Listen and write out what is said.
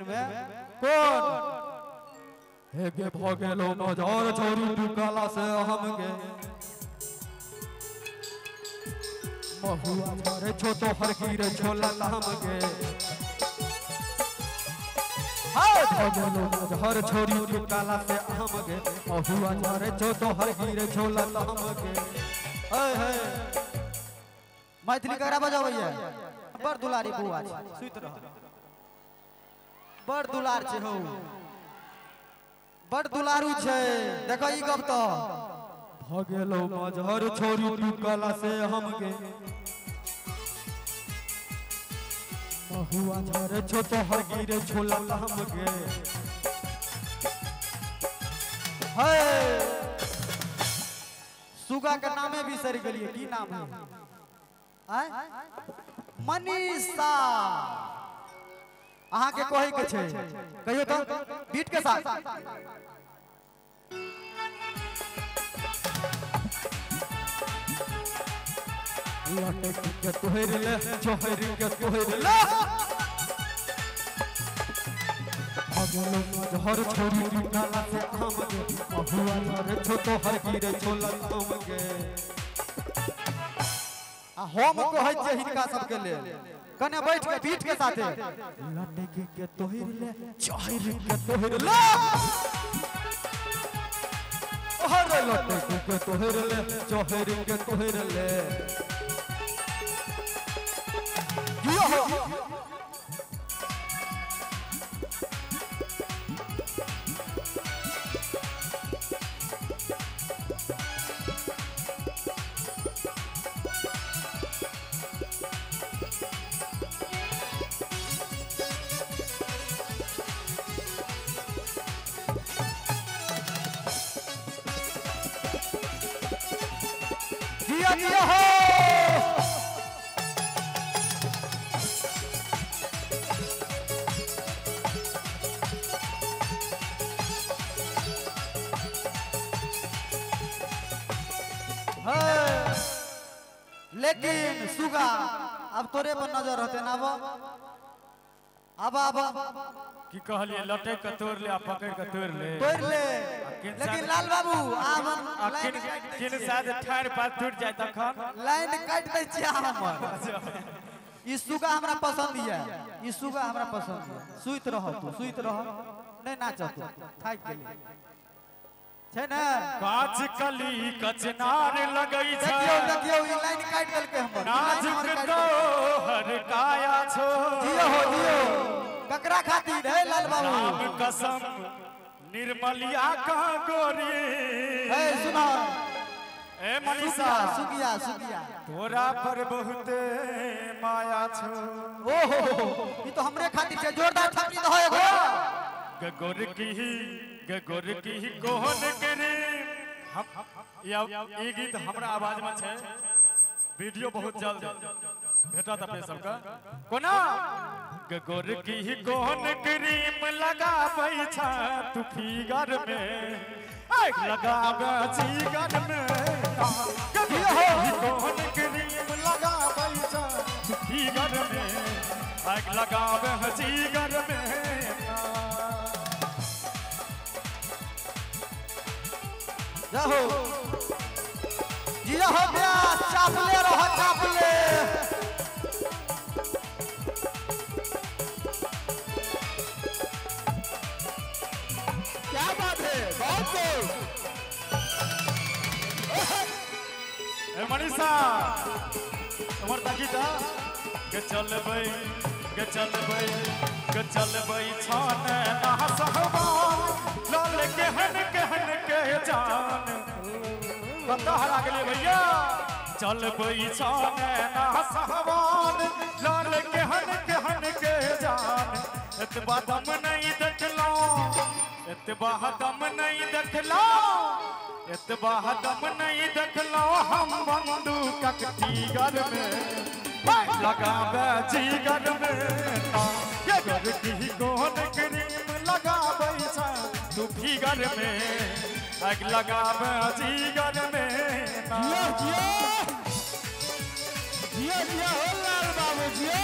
में कौन हे गे भ गेलो मजार छोरी टुकाला से हम गे महुआ झरे छो तो हर गिरे छोला हम गे भ गेलो मजार छोरी टुकाला से हम गे महुआ झरे छो तो हर गिरे छोला हम गे। हे मैथिली ककरा बजाबैया? बड़ दुलारी बुआ छै, सुति रह, बड़ दुलार छै हौ, बड़ दुलारू छै। देखो ई गप तो भ गेलो मजहर छोरी टुकला से हम गे महुआ झरे छो तो हर गिरे छोला हम गे। हे सुगा के नामे बिसरि गेलिए, की नाम है? आय मनीषा। अहाँ के कहै के छै कहियो तो बीट के साथ। लटक के तोहर ले चोहर के तोहर ले भगलो मजहर छोरी टुकाला से हम गे महुआ झरे छो तो हर गिरे छोला हम गे। आ हम कहै छियै हिनका सबके लेल कने बैठ के बीट के साथे लटक के तोहर ले चोहर के तोहर ले हर लटक के तोहर ले चोहर के तोहर ले। जियो हो जियो हो। लेकिन सुगा अब तोरे पर नजर रहते ना। अब अब अब की कहलिए लटक के तोड़ ले आ पकड़ के तोड़ ले तोड़ ले। लेकिन लाल बाबू आब किन शायद ठाड़ पात टूट जाए तखन लाइन काट दै छियै हमर। ई सुगा हमरा पसंद ये, ई सुगा हमरा पसंद ये। सुइत रह तू, सुइत रह, नहीं नाच तू, थाक गेली छै ने। काच कली कचनार लगै छै। देखियौ देखियौ ई लाइन काट देलकै हमर। नाजुक तोहर काया छो। जियो हो जियो। ककरा खातिर है लाल बाबू? राम कसम निर्मलिया का गोरी। हे सुना ए मनीषा सुगिया सुगिया तोरा पर बहुते माया छो। ओहो ई तो हमरे खातिर छै। जोरदार थपड़ी दहो एगो। गगोर की गगोर की कोहन करे हम ई गीत हमरा आवाज में छै। वीडियो बहुत जल्द भेटत अपने सबके। कोना गगोर की कोहन क्रीम लगाबै छ तू फिगर में लगाबै जिगर में। कोहन क्रीम लगाबै छ तू फिगर में लगाबै जिगर में। जाहो जिया हो ब्यास चापले रहो चापले। क्या बात है, बहुत खूब। ए मनीषा तुम्हार ताकीता के चलबै के चलबै के चलबै छाने ना सहवान लाल केहन केहन के जान कत हरा गेलिए भैया। चलबै छाने ना सहवान लाल केहन केहन के जान। एतबा दम नहीं देखलो, एतबा दम नहीं देखलो, एतबा दम नहीं देखलो हम बंदूकक जिगर में लगाबै जिगर में। गर की कोन क्रीम लगाबै छ तू फिगर में लगाबै जिगर में। जियो जियो जियो जियो हो लाल बाबू जियो।